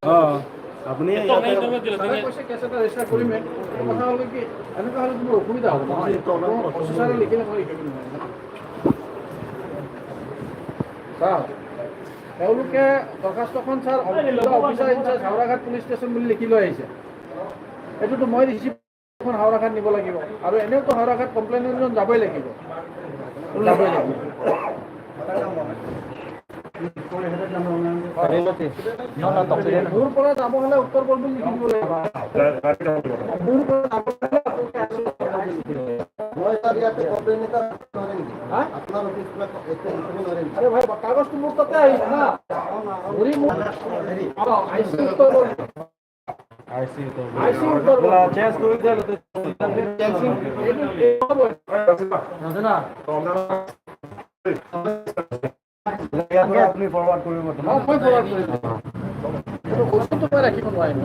অঁ, আপুনি ছাৰে কৈছে কেছ এটা ৰেজিষ্টাৰ কৰিমেই। কথা হ'ল কি, এনেকুৱা হ'লে মোৰ অসুবিধা হ'ব নহয়। অফিচাৰে লিখিলে মই লিখিব নোৱাৰিম। ছাৰ, তেওঁলোকে দৰখাস্তখন sir, officer in charge, Howraghat police station বুলি লিখি লৈ আহিছে। এইটোতো মই ৰিচিপ্টখন হাওৰাঘাট নিব লাগিব আৰু এনেওতো হাওৰাঘাট কমপ্লেইনেণ্টজন যাবই লাগিব, যাবই লাগিব। মোৰ পৰা যাব হ'লে উত্তৰ বলবিল লিখি দিব লাগিব। মোৰ পৰা যাব হ'লে আপোনালোকে মই ছাৰ ইয়াতে কমপ্লেইন এটা নোৱাৰে নেকি? হা? আপোনাৰ অফিচ পৰা এতিয়া লিখিব নোৱাৰে নেকি? আৰে ভাই, কাগজটো মোৰ তাতে আহিছে না। ঘূৰি মোৰ আইচি উত্তৰ বলবিল। আইসি। আইচি উত্তৰ বলবিল। চেঞ্জ কৰি দিলে। এইটো হ'ব। না, ইয়াৰ পৰা আপুনি ফৰৱাৰ্ড কৰিব। অঁ, মই ফৰৱাৰ্ড কৰিম। এইটো বস্তুটো মই ৰাখিব নোৱাৰিম।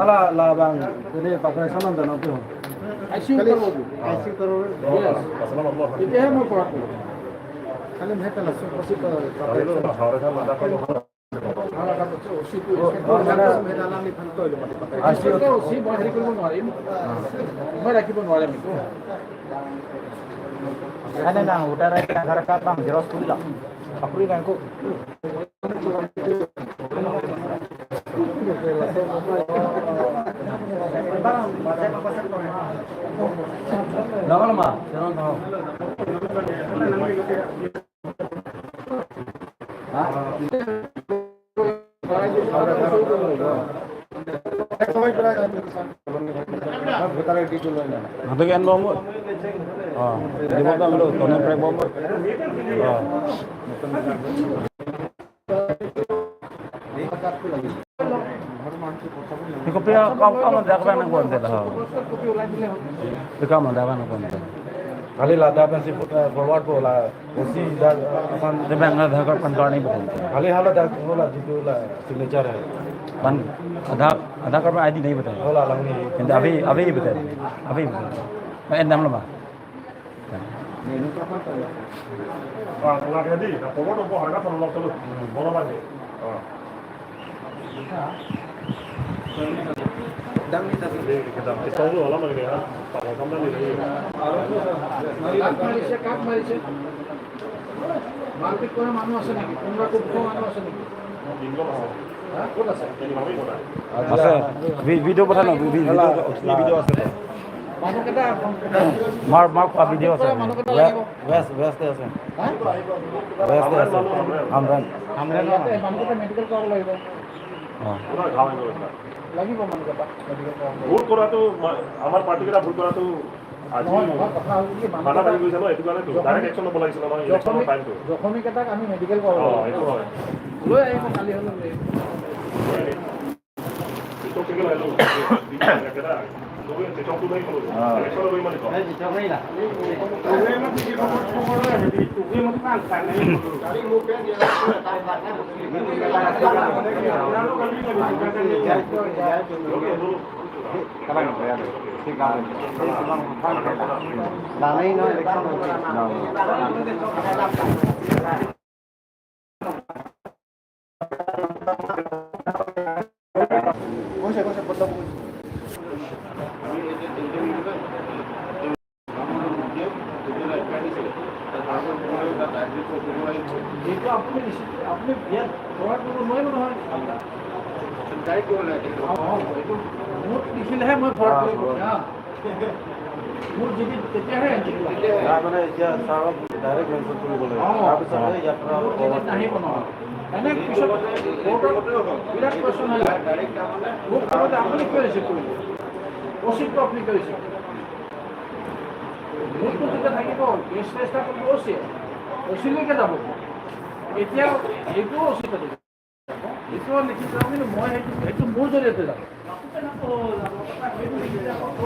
Ala la bang ini pakai sana dan apa? I C উত্তৰ বলবিল। আইসি কৰোঁ। Yes. তেতিয়াহে মই ফৰৱাৰ্ড কৰিম। খালি মই পেলাইছোঁ। হাওৰাঘাট আছে, অচিটো। আইসি। অচি মই হেৰি কৰিব নোৱাৰিম, মই ৰাখিব নোৱাৰিম এইটো। Ano na, utara Aadhaar card bang xerox কৰি লওক। আপুনি বেংকত Lama lama, jangan tahu. Nanti kan bom. Ah, di bawah lu, tonen prek bom. Ah. Copy কাম কাম দেখবে না কোন দিল হ্যাঁ। কপি ওলাই দিলে হ'ল। কাম দেখবে না কোন দিল। खाली लादा पेंसी फॉरवर्ड को ला उसी आसान। Bank Aadhaar card, pan card नहीं बदलते। खाली हालत होला जितु होला सिग्नेचर है। PAN आधार आधार कार्ड में आईडी नहीं बताया होला लगनी। কিন্তু अभी अभी ही बताया, अभी बताया मैं नाम लगा। কাক মাৰিছে? কাক মাৰিছে? মাৰপিট কৰা মানুহ আছে নেকি? কোনোবা কোপ খোৱা মানুহ আছে নেকি? হা? ক'ত আছে? আছে, ভিডিঅ' পঠা না, ভিডিঅ' আছে। মানুহকেইটা মাৰ মাৰ খোৱা ভিডিঅ' আছে। মানুহকেইটা লাগিব। ৱেষ্ট ৱেষ্ট আছে। হা? ৱেষ্ট আছে, আমৰান। ইয়াতে মানুহকেইটা মেডিকেল কৰাব লাগিব। অঁ। লাগিব, মানুহকেইটা মেডিকেল কৰাব লাগিব। ভুল কৰাটো, আমাৰ পাৰ্টিকেইটা ভুল কৰাটো আজি নহয় নহয়, কথা হ'ল কি, খানা বাঢ়ি মানুহকেইটা গৈছে ন, এইটো কাৰণেতো ডাইৰেক্ট একশ্যন ল'ব লাগিছিলে নহয় ইলেকশ্যনৰ টাইমটো। জখমীকেইটাক আমি মেডিকেল কৰাব অঁ। লাগিব। সেইটো হয়। লৈ আহিব, কালি হ'লেও লৈ আহিব। টিকটক থেকে লাইলো একেটা টিকটকটো নাই ক'লো ইলেকশ্যনৰ ইমান। জানেই নহয় ইলেকশ্যন। কৈছে কৈছে বদলাব কৈছে। এইটো আপুনি আপুনি ইয়াত ফৰৱাৰ্ড কৰিব নোৱাৰিব নহয়। অঁ, এইটো মোক লিখিলেহে মই ফৰৱাৰ্ড কৰিব পঠিয়াম। মোৰ যদি তেতিয়াহে মানে এতিয়া ছাৰক ডাইৰেক্ট মেনশ্যন কৰিব লাগিব। তাৰপিছতহে ইয়াৰ পৰা মোৰ জিডিত নাহিব নহয়। এনে পিছত কোৰ্টত বিৰাট কুৱেশ্যন হৈ যায়। মোক ক'ব যে আপুনি কিয় ৰিচিভ কৰিলে, অচিটো আপুনি কিয় ৰিচিভ কৰিলে? মোৰতো যেতিয়া থাকিব, কেছ ৰেজিষ্টাৰ কৰিব অচি, অচিলৈকে যাব। এতিয়া এইটোও অচিত যাব, এইটোও লিখি যাওঁ, কিন্তু মই সেইটো মোৰ জৰিয়তে যাব। সেইটো লিখিলে আকৌ।